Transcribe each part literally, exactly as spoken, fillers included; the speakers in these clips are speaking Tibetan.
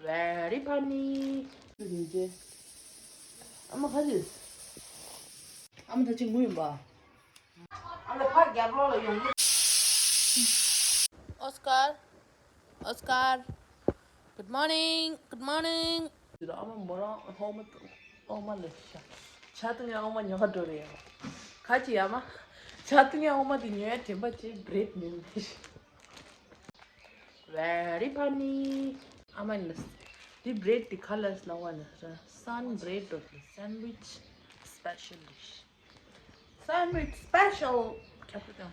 Very funny. ཨ་མ་ཁ་ཅིག་ཨ་མ་ད་ཅི་ངུ་ཡིན་པ། ཨ་ལ་ཕར་རྒྱབ་ལོགས་ལ་ཡོང་གི། Oscar, Oscar, good morning, good morning. ཨ་མ་མོ་རང་ཨོ་མ་ཨོ་མ་ལ་ཤ་ཆ་ཏུ་ངའི་ཨོ་མ་ཉོ་ག་འགྲོ་རེད་ཡ། ཁ་ཅིག་ཨ་མ་ཆ་ཏུ་ངའི་ཨོ་མ་དེ་ཉོ་ཡ་དྲན་པ་ཅིག་བྲེད་མིན་ནས། Very funny. ཨ་མ་ལ་དེ་བྲེད་དེ་ཁ་ལ་ལ་བ་ལ་ར་སན་བྲེད་འགྲོ་དེ་sandwich special dish. Sandwich special. ཁྱབ་ཏུ་དང་།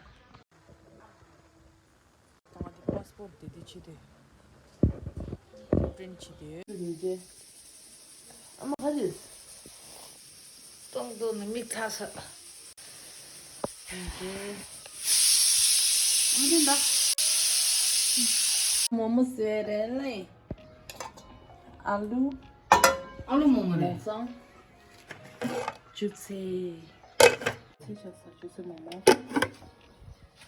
ང་ཚོ་པཱ་སི་པོར་ཊི་དེ་དེ་ཕྱི་དེ་པི་རིན་ཊི་ཕྱི་དེ། ཨ་མ་ཁ་ཅིག་སྟོང་སྟོང་ནི་མིག་ཚ་ས། ཨ་མ་དེ་འདྲ། མོག་མོག་ཟེར་རེད་ལེ། ཨ་ལུ། ཨ་ལུ་མོག་མོག་རེད། མོག་ཙང་། ཆུ་ཚོད། ཚོད་ཆགས་ས་ཆུ་ཚོད་མོག་མོག་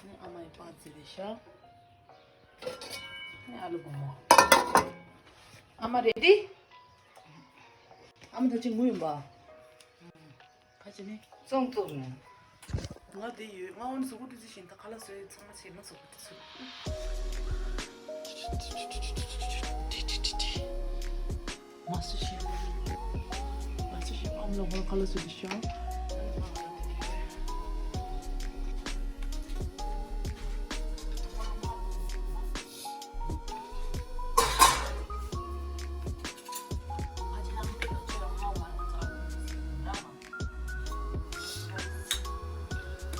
ནི་ཨ་མ་ཡི་པང་རྩེ་རེད་ཤག་ནི་ཨ་ལུ་མོག་མོག་ཨ་མ་རེད་དེ། ཨ་མ་ད་ཅི་ངུ་ཡིན་པ། ཁ་ཅིག་ནི། ཙོང་ཙོང་ནི། ང་དེ་ཡོད། ང་འོན་གཟུགས་པོ་ཏི་ཙི་བཞིན་ད་ཁ་ལག་བཟོས་ཚང་མ་བྱས་ན་གཟུགས་པོ་ཏི་ཙི། མ་སུ་ཤི། མ་སུ་ཤི་ཨམ་ལོ་ཧོ་ཁ་ལག་བཟོས་ཏི་ཤང་།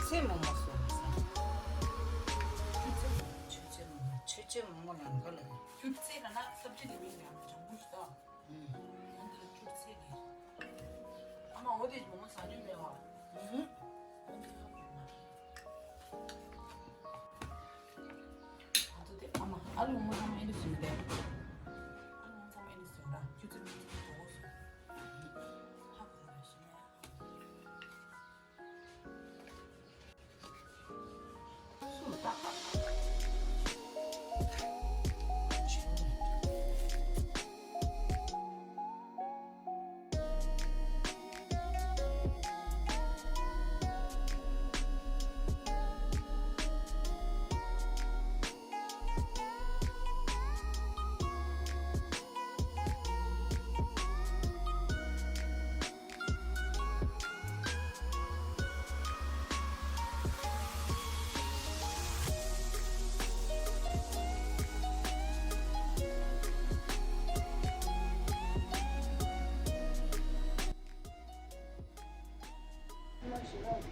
ཚེ་མོག་མོག་སོང་ས། ཆུ་ཚེ་མོག་མོག་ཆུ་ཚེ་མོག་མོག་ཆུ་ཚེ་མོག་མོག་ལ་འགོ་ལ། ཆུ་ཚེ་ལ་ན་སབ་ཇི་དེ་མིན་ཡང་ཇོང་གུ་ཤི་ད། ཨུམ། ཨ་འདི་ལ་ཆུ་ཚེ་གི། ཨ་མ་འོ་དེ་མོག་མོག་ཟ་རྒྱུ་མེད་བ། ཨུམ། འོ་འདི་ཧ་གོ་མ་རེད། ང་ཚོ་དེ་ཨ་མ་ཨ་ལུ་མོག་མོག་ཚང་མ་ཨེ་འདྲ་བཟོས་ཏེ། ཨ་ལུ་མོག་མོག་ཚང་མ་ཨེ་འདྲ་བཟོས་ར་ཆུ་ཚེ་མོག་མོག་ཚང་མ་དོ་བཟོས། ཧ་གོ་མ་རེད་ཤི་ན།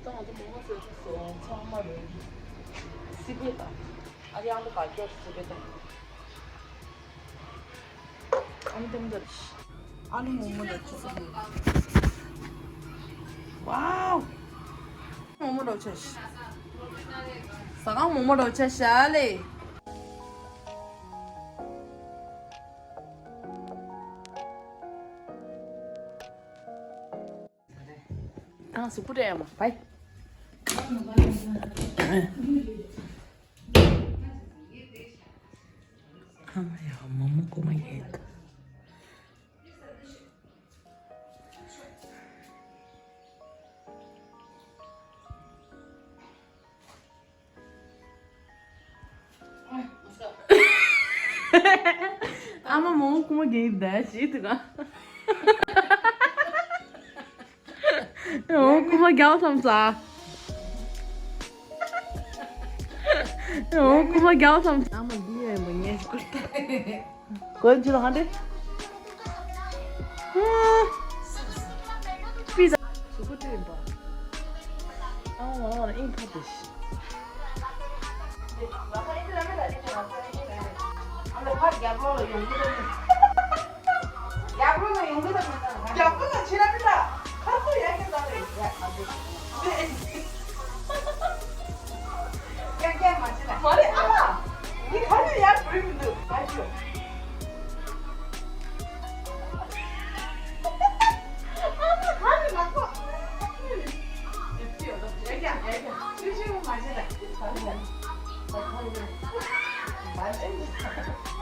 ཚང་མ་རེད། སི་པེ་དང་། ཨ་རི་ཨང་དུ་ག་ཀྱོར་སི་པེ་དང་། ཨམ་དེམ་དར། ཨ་ནི་མོག་མོག་དར་ཅི་སི་པེ། ཝའོ། མོག་མོག་འགྲོ་ཆ་ཤ། ཟ་ཁང་མོག་མོག་འགྲོ་ཆ་ཤ་ལེ། ཨ་གཟུགས་པོ་སྤྲད་ཡ་མ་བའི། ཨ་མ་ཡ་མོག་མོག་རྐུ་མ་ཡིན། ཨ་མ་མོག་མོག་རྐུ་མ་རྒྱག་གི་འདུག་ཞེས་འདུག་ག། མོག་མོག་རྐུ་མ་རྒྱག་བསམ་ས། མོག་མོག་རྐུ་མ་རྒྱག་བསམ་ས། ཨ་མ་འདི་ཡོད་མ་ངས་སྐུར་ཏེ། གོན་ཆུ་ལ་ཧ་འདྲེ། པི་ཛ། གཟུགས་པོ་སྤྲོད་ཡིན་པ། ཨ་མ་ང་ལ་ཨིན་ཕ་དེ་ཤི། རྒྱ་པོ་ལ་ཆི་ར་མི་ལ་ཁ་ཐུག་ཡ་གི་ལ་རེད། ཡ་ཡ་མ་ཆི་ལ་མ་རེད། ཨ་མ་འདི་ཁ་ནས་ཡར་བུད་མི་འདུག་ཨ་ཅོ། ཨ་མ་ག་རེ་ལགས་པ། ཡ་ཡ་ཡ་ཡ་ཤི་ཤི་མ་ཆི་ལ་ག་རེ་ལ་མ་ཆི་ལ། 哎呀，哎呀，哎呀。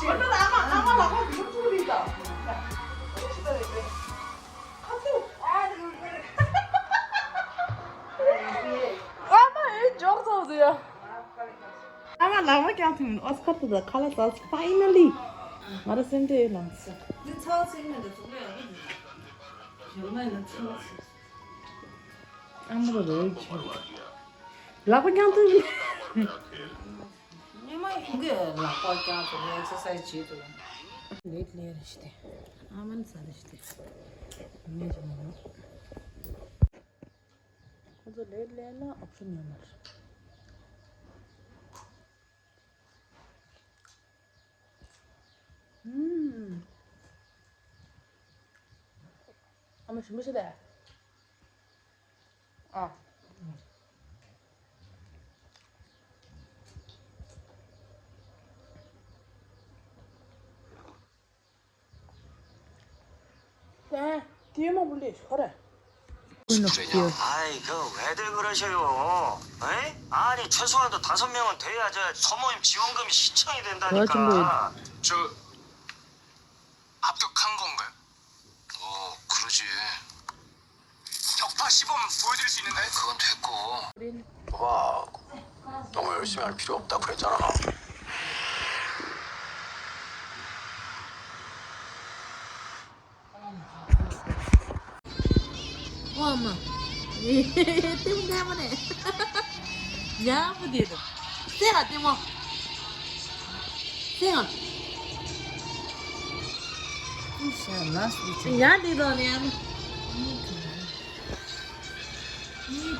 ཨ་མ་ཨེ་འཇོག་ཚར་ཟེར་ཡ། ཨ་མ་ལག་པ་བརྐྱངས་ཐུབ་མིན། ཨོ་སི་ཀར་དེ་དང་ཁ་ལག་ཟ། ཕའི་ནལ་ལི་ང་རང་སེམས་ཁྲལ་ཡོད་ལངས། འདི་ཚ་བ་ཚིག་མེད་འདི་ཚོ་ལ་ཡང་ཡོད་མེད་ལ་ཚ་བ་ཚིག་ཨ་མ་ར་རོལ་ཆེ། ལག་པ་བརྐྱངས་ཐུབ་མིན། ཉི་མ་ཡིན་གྱི་ལག་པ་བརྐྱངས་ཐུབ་མིན། ཨེག་སར་སའི་ཛི་བྱེད་ཐུབ་མིན། ལེཊ་ལེ་རེ་ཞིག་སྟེ། ཨ་མ་ནི་ས་རེ་ཞིག་སྟེ། ངས་ཀྱི་མ་རེད། ཁོ་ཚོ་ལེཊ་ལེན་ན་ཨོབ་ཤན་ཡོད་མ་རེད། ཨུམ། ཨ་མ་ཞིམ་པོ་བྱས་ཏེ། ཨ། ད་དེ་མང་པོ་ལས་ཤོར་ར། ཀུན་ལ་སྐྱེ། 아이, 그, 왜들 그러셔요? 에? 아니, 최소한도 다섯 명은 돼야 저 소모임 지원금이 신청이 된다니까. 저, 합격한 건가요? 어, 그러지. 격파 시범 보여드릴 수 있는데? 그건 됐고. 와, 너무 열심히 할 필요 없다 그랬잖아. ཨོ་མ། ལྟད་མོ་ལྟད་མོ་རེད། ཡག་པོ་དེ་འདུག་སེ་ལ་ལྟད་མོ། སེ་ལ། ཡག་དེ་དང་ནི་ཨ་མ།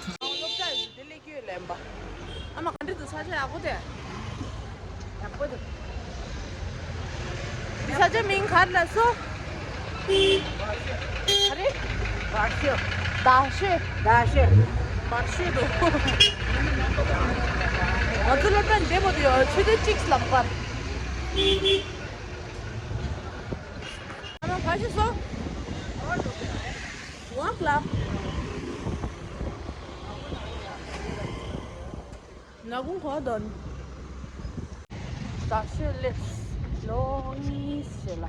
སློབ་གྲྭ་ཡོད་དུས་དེ་སླེབས། ཁྱོད་ལེན་པ། ཨ་མ་ག་འདྲ་འདུག་ས་ཆ་ཡག་པོ་དེ། ཡག་པོ་དེ། འདི་ས་ཆ་མིང་ག་རེ་ལབ་སོང་། ག་རེ། བར་ཤོད། རྡ་ཤོད། རྡ་ཤོད། བར་ཤོད་འདུག་ང་ཚོ་སློབ་གྲྭ་འདི་མོ་དུ་ཡོད། ཆུ་ཚོད་གཅིག་ལམ་བར། ཨ་མ་ག་ཤེད་སོང་། ཝག་ལ། ནག་ཁུང་གོ་དོན། རྡ་ཤོད་སླེབས། ལོ་གཉིས་ཞེ་ལ།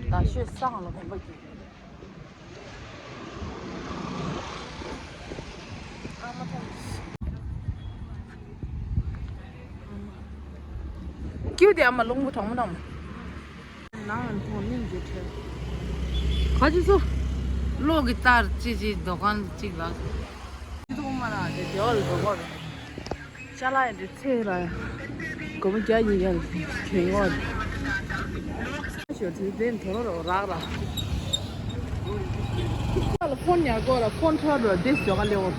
རྡ་ཤོད་སང་ལོ་བོན་པོ་གི། ཨ་མ་ཐོང་། ཀྱུ་དེ་ཨ་མ་རླུང་བུ་དྭངས་མོ་དྭངས་མོ། ནང་ལ་མཐོང་སྙིང་རྗེ་ཁྲེལ། ག་ཅི་སོ། གློག་གི་ལྟར་ཅི་ཅི་འདོ་གང་ཅིག་ལ། ཅི་ཐུག་མ་ན་དེ་རྒྱལ་བ་ལ་འགྲོ་གོ་རེད། ཅ་ལག་ཡི་འདི་ཚེ་ར་ཡ། སྒོར་མོ་བརྒྱ་ཉིས་བརྒྱ་ལ་གྱོན་ཡོང་བ་རེད། ཞོར་དུ་དེ་དོ་རོ་རོ་རག་ར། ལ་ཕོན་ཉར་གོ་ར་ཕོན་ཁྲ་རོ་དེ་ཞོ་ག་ལེ་འོ།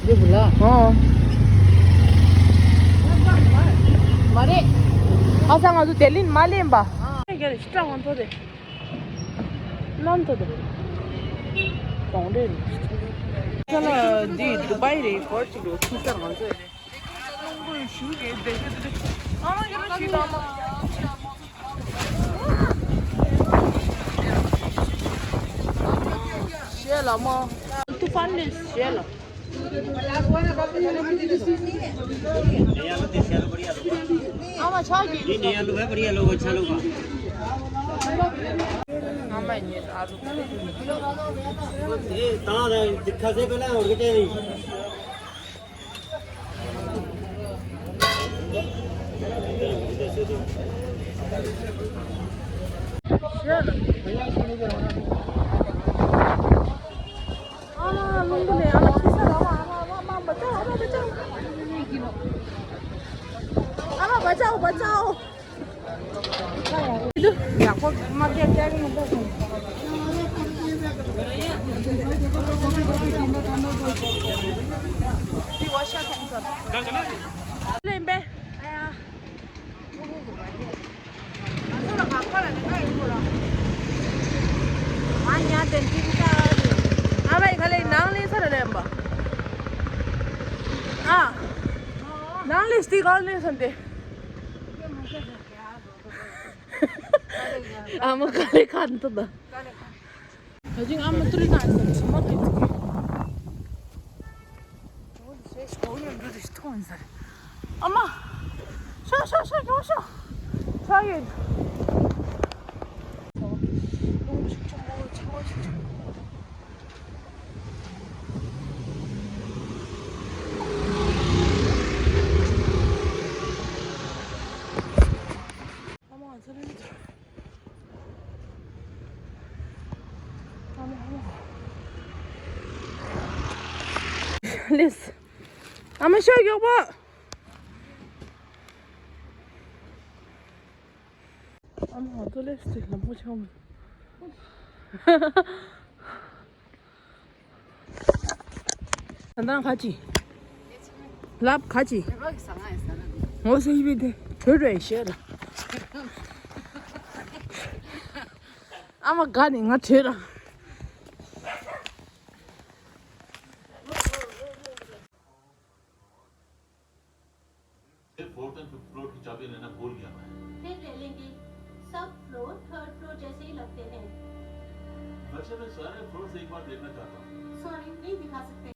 འདི་བུ་ལ། ཨོ། མ་རེད། ཨ་ས་ང་ཚོ་དེ་ལིན་མ་ལེན་པ། ཨ་རྒྱ་རེ་ཤི་ཏྲ་ཧོན་ཐོ་དེ། ནམ་ཐོ་དེ། གདོང་རེད། ས་ལ་འདི་དུ་བའི་རེད་གོར་ཅིག་རེད་ཁུ་སར་ང་ཚོ་རེད། རླུང་བུ་ཞུ་རེད་དེ་ཞུ་དེ་ཨ་མ་ཡོད་ཞུ་དང་མ། ཞེས་ལ་མ། ཏུ་ཧྥན་ལས་ཞེས་ལ། ཨ་མ་ཆག་གི། ये नया लोग है, बढ़िया लोग, अच्छा लोग है। ཨ་མ་ཉེ་ཨ་རུ། ये तार है, दिखा से पहले और के चाहिए। ཡག་པོ་མ་སྐྱེ་སྐྱེ་གི་མི་འདུག་ལེན་པས། ཨ་ཡ། ང་ཚོ་ལ་ག་པར་ལ་ནི་ང་ཡོད་གོ་ར། ང་ཉ་དེ་འདི་རུ་ད་ཨ་རེད། ཨ་མའི་ཁ་ལས་ནང་ལས་ས་ར་ལེན་པ། ཨ། ནང་ལས་སྟི་ག་ལས་ས་འདི། ཨ་མ་ཁ་ལས་ཁ་འདི་ད། ད་ཅིང་ཨ་མ་ཏུ་རི་ན་ས་ཆི་མ་ཏུ་ཏུ་ཨ་མ། ཤོག་ཤོག་ཤོག་ཤོག་ཤོག་ཡོད། རླུང་ཤུགས་ཆེན་པོ་ཆར་པ་ཤུགས་ཆེན་པོ། ཨ་མ་ང་ཚོ་རེད། ཨ་མ་ཨ་མ། ལེས། ཨ་མ་ཤོག་མགྱོགས་པོ། ཨ་མ་ང་ཚོ་ལེས་ཏེ་ལམ་བུ་ཆགས་མོད། ད་ལྟ་ག་ཅི། ལབ་ག་ཅི། ངོ་སེ་ཡི་བི་དེ་བྲོས་བྲོས་ཤེས་ལ། ཨ་མ་དགའ་ནས་ང་བྲོས་ལ། फोर्थ एंड फिफ्थ फ्लोर की चाबी लेना भूल गया मैं। फिर ले लेंगे। सब फ्लोर थर्ड फ्लोर जैसे ही लगते हैं। वैसे मैं सारे फ्लोर्स एक बार देखना चाहता हूँ। सॉरी, नहीं दिखा सकते।